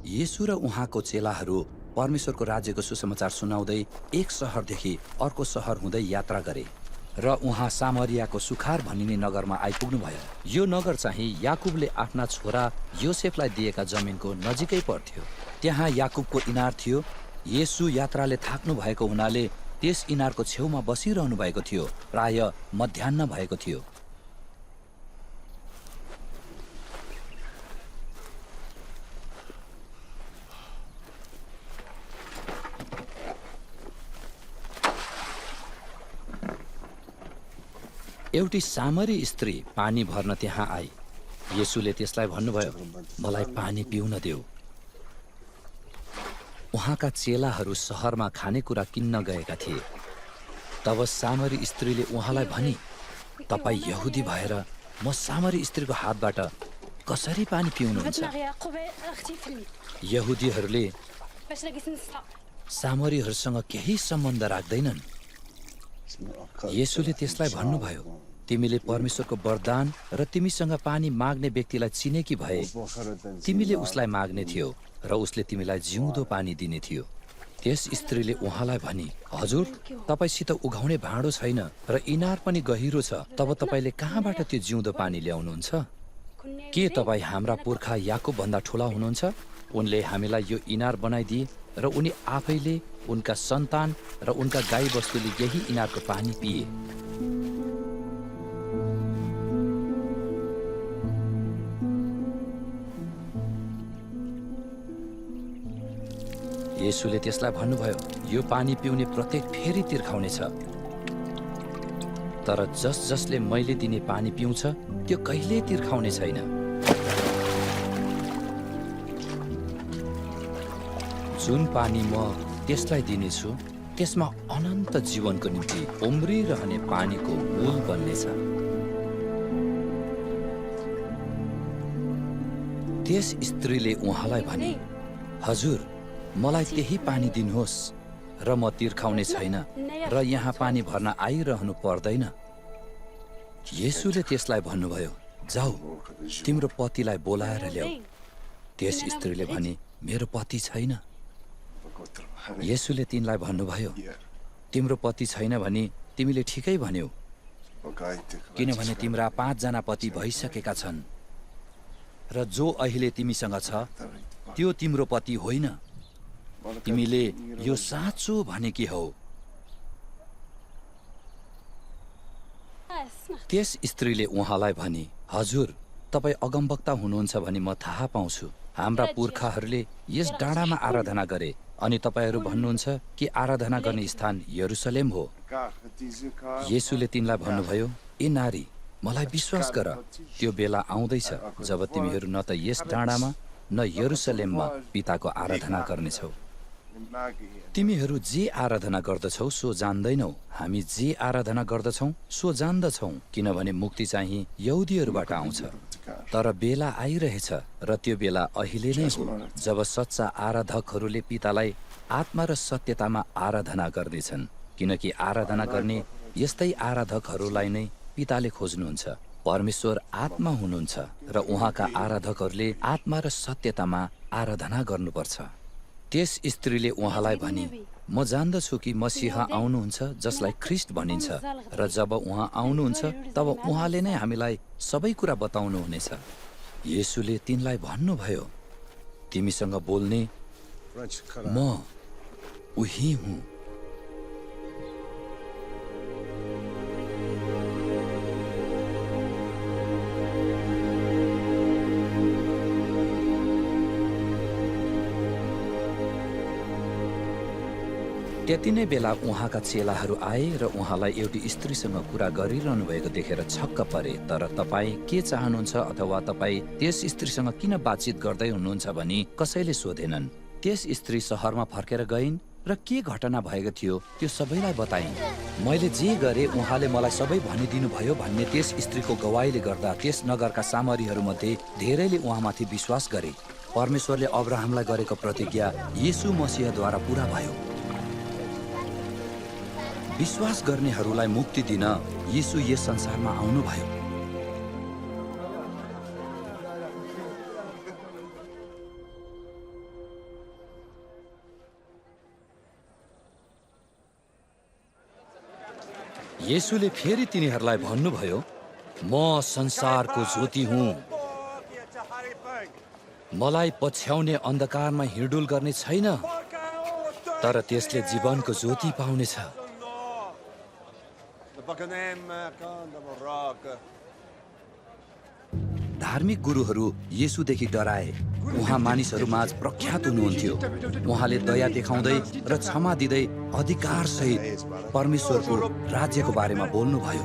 येशू र उहाँको चेलाहरू परमेश्वरको राज्यको सुसमाचार सुनाउँदै एक सहरदेखि अर्को सहर हुँदै यात्रा गरे र उहाँ सामरियाको सुखार भनिने नगरमा आइपुग्नुभयो। यो नगर चाहिँ याकुबले आफ्ना छोरा योसेफलाई दिएका जमिनको नजिकै पर्थ्यो। त्यहाँ याकुबको इनार थियो। येशू यात्राले थाक्नु भएको हुनाले त्यस इनारको छेउमा बसिरहनु भएको थियो। प्राय मध्याह्न भएको थियो। एउटी सामरी स्त्री पानी भर्न त्यहाँ आई। येशूले त्यसलाई भन्नुभयो, मलाई पानी पिउन देऊ। उहाँका चेलाहरू सहरमा खानेकुरा किन्न गएका थिए। तब सामरी स्त्रीले उहाँलाई भनी, तपाईँ यहुदी भएर म सामरी स्त्रीको हातबाट कसरी पानी पिउनुहुन्छ? यहुदीहरूले सामरीहरूसँग केही सम्बन्ध राख्दैनन्। येशूले त्यसलाई भन्नुभयो, तिमीले परमेश्वरको वरदान र तिमीसँग पानी माग्ने व्यक्तिलाई चिनेकी भए तिमीले उसलाई माग्ने थियो र उसले तिमीलाई जिउँदो पानी दिने थियो। त्यस स्त्रीले उहाँलाई भनी, हजुर, तपाईसित उघाउने भाँडो छैन र इनार पनि गहिरो छ, तब तपाईले कहाँबाट त्यो जिउँदो पानी ल्याउनुहुन्छ? के तपाईँ हाम्रा पुर्खा याकुब भन्दा ठुला हुनुहुन्छ? उनले हामीलाई यो इनार बनाइदिए र उनी आफैले, उनका सन्तान र उनका गाई बस्तुले यही इनारको पानी पिए। येशूले त्यसलाई भन्नुभयो, यो पानी पिउने प्रत्येक फेरि तिर्खाउने छ, तर जसले मैले दिने पानी पिउँछ त्यो कहिल्यै तिर्खाउने छैन। जुन पानी म त्यसलाई दिनेछु त्यसमा अनन्त जीवनको निम्ति उम्रिरहने पानीको मूल बन्नेछ। त्यस स्त्रीले उहाँलाई भने, हजुर, मलाई त्यही पानी दिनुहोस् र म तिर्खाउने छैन र यहाँ पानी भर्न आइरहनु पर्दैन। येशूले त्यसलाई भन्नुभयो, जाऊ, तिम्रो पतिलाई बोलाएर ल्याऊ। त्यस स्त्रीले भने, मेरो पति छैन। येशूले तिनलाई भन्नुभयो, तिम्रो पति छैन भने तिमीले ठिकै भन्यौ, किनभने तिम्रा 5 जना पति भइसकेका छन् र जो अहिले तिमीसँग छ त्यो तिम्रो पति होइन। तिमीले यो साँचो भनेकी हौ। त्यस स्त्रीले उहाँलाई भनी, हजुर, तपाईँ अगमवक्ता हुनुहुन्छ भनी म थाहा पाउँछु। हाम्रा पुर्खाहरूले यस डाँडामा आराधना गरे अनि तपाईँहरू भन्नुहुन्छ कि आराधना गर्ने स्थान यरुसलेम हो। येशूले तिनलाई भन्नुभयो, ए नारी, मलाई विश्वास गर, त्यो बेला आउँदैछ जब तिमीहरू न त यस डाँडामा न यरुसलेममा पिताको आराधना गर्नेछौ। तिमीहरू जे आराधना गर्दछौ सो जान्दैनौ, हामी जे आराधना गर्दछौँ सो जान्दछौँ, किनभने मुक्ति चाहिँ यहुदीहरूबाट आउँछ। तर बेला आइरहेछ र त्यो बेला अहिले नै हो जब सच्चा आराधकहरूले पितालाई आत्मा र सत्यतामा आराधना गर्नेछन्, किनकि आराधना गर्ने यस्तै आराधकहरूलाई नै पिताले खोज्नुहुन्छ। परमेश्वर आत्मा हुनुहुन्छ र उहाँका आराधकहरूले आत्मा र सत्यतामा आराधना गर्नुपर्छ। त्यस स्त्रीले उहाँलाई भनी, म जान्दछु कि मसीह आउनुहुन्छ जसलाई ख्रिस्ट भनिन्छ र जब उहाँ आउनुहुन्छ तब उहाँले नै हामीलाई सबै कुरा बताउनुहुनेछ। येशूले तिनलाई भन्नुभयो, तिमीसँग बोल्ने म उही हुँ। त्यति नै बेला उहाँका चेलाहरू आए र उहाँलाई एउटी स्त्रीसँग कुरा गरिरहनु भएको देखेर छक्क परे। तर तपाईँ के चाहनुहुन्छ अथवा तपाईँ त्यस स्त्रीसँग किन बातचित गर्दै हुनुहुन्छ भनी कसैले सोधेनन्। त्यस स्त्री सहरमा फर्केर गइन् र के घटना भएको थियो त्यो सबैलाई बताइन्। मैले जे गरे उहाँले मलाई सबै भनिदिनु भयो भन्ने त्यस स्त्रीको गवाईले गर्दा त्यस नगरका सामरीहरूमध्ये धेरैले उहाँमाथि विश्वास गरे। परमेश्वरले अब्राहमलाई गरेको प्रतिज्ञा येशू मसीहद्वारा पूरा भयो। विश्वास गर्नेहरूलाई मुक्ति दिन येशू यस संसारमा आउनुभयो। येशूले फेरि तिनीहरूलाई भन्नुभयो, म संसारको ज्योति हुँ। मलाई पछ्याउने अन्धकारमा हिँडुल गर्ने छैन, तर त्यसले जीवनको ज्योति पाउनेछ। धार्मिक गुरुहरू येशूदेखि डराए। उहाँ मानिसहरूमाझ प्रख्यात हुनुहुन्थ्यो। उहाँले दया देखाउँदै र क्षमा दिँदै अधिकारसहित परमेश्वरको राज्यको बारेमा बोल्नुभयो।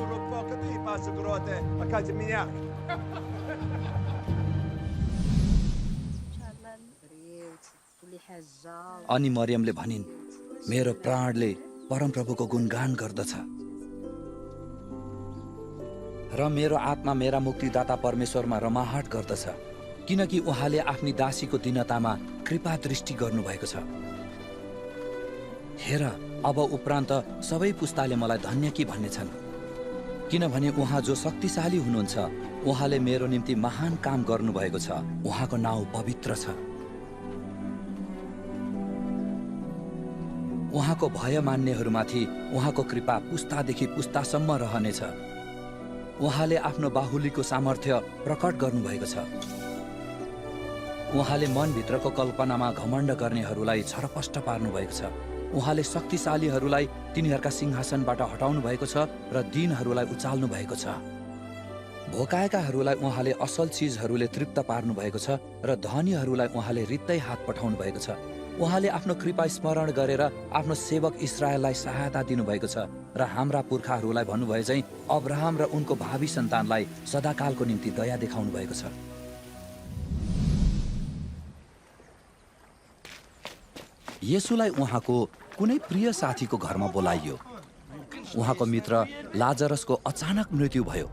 अनि मरियमले भनिन्, मेरो प्राणले परमप्रभुको गुणगान गर्दछ र मेरो आत्मा मेरा मुक्तिदाता परमेश्वरमा रमाहट गर्दछ, किनकि उहाँले आफ्नी दासीको दीनतामा कृपा दृष्टि गर्नुभएको छ। हेर, अब उपरान्त सबै पुस्ताले मलाई धन्य कि भन्नेछन्, किनभने उहाँ जो शक्तिशाली हुनुहुन्छ, उहाँले मेरो निम्ति महान काम गर्नुभएको छ। उहाँको नाउँ पवित्र छ। उहाँको भय मान्नेहरूमाथि उहाँको कृपा पुस्तादेखि पुस्तासम्म रहनेछ। उहाँले आफ्नो बाहुलीको सामर्थ्य प्रकट गर्नुभएको छ। उहाँले मनभित्रको कल्पनामा घमण्ड गर्नेहरूलाई छरपष्ट पार्नुभएको छ। उहाँले शक्तिशालीहरूलाई तिनीहरूका सिंहासनबाट हटाउनु भएको छ र दीनहरूलाई उचाल्नु भएको छ। भोकाएकाहरूलाई उहाँले असल चिजहरूले तृप्त पार्नु भएको छ र धनीहरूलाई उहाँले रित्तै हात पठाउनु भएको छ। उहाँले आफ्नो कृपा स्मरण गरेर आफ्नो सेवक इस्राएललाई सहायता दिनुभएको छ र हाम्रा पुर्खाहरूलाई भन्नुभयो चाहिँ अब्राहम र उनको भावी सन्तानलाई सदाकालको निम्ति दया देखाउनु भएको छ। येशूलाई उहाँको कुनै प्रिय साथीको घरमा बोलाइयो। उहाँको मित्र लाजरसको अचानक मृत्यु भयो।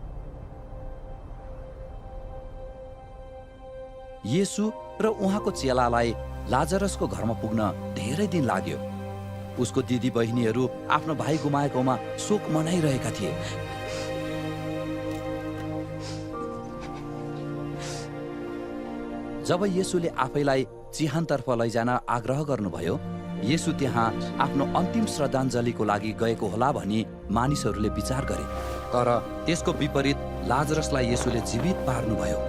येशू र उहाँको चेलालाई लाजरसको घरमा पुग्न धेरै दिन लाग्यो। उसको दिदी बहिनीहरू आफ्नो भाइ गुमाएकोमा शोक मनाइरहेका थिए। जब येशूले आफैलाई चिहानतर्फ लैजान आग्रह गर्नुभयो, येशू त्यहाँ आफ्नो अन्तिम श्रद्धाञ्जलीको लागि गएको होला भनी मानिसहरूले विचार गरे। तर त्यसको विपरीत लाजरसलाई येशूले जीवित पार्नुभयो।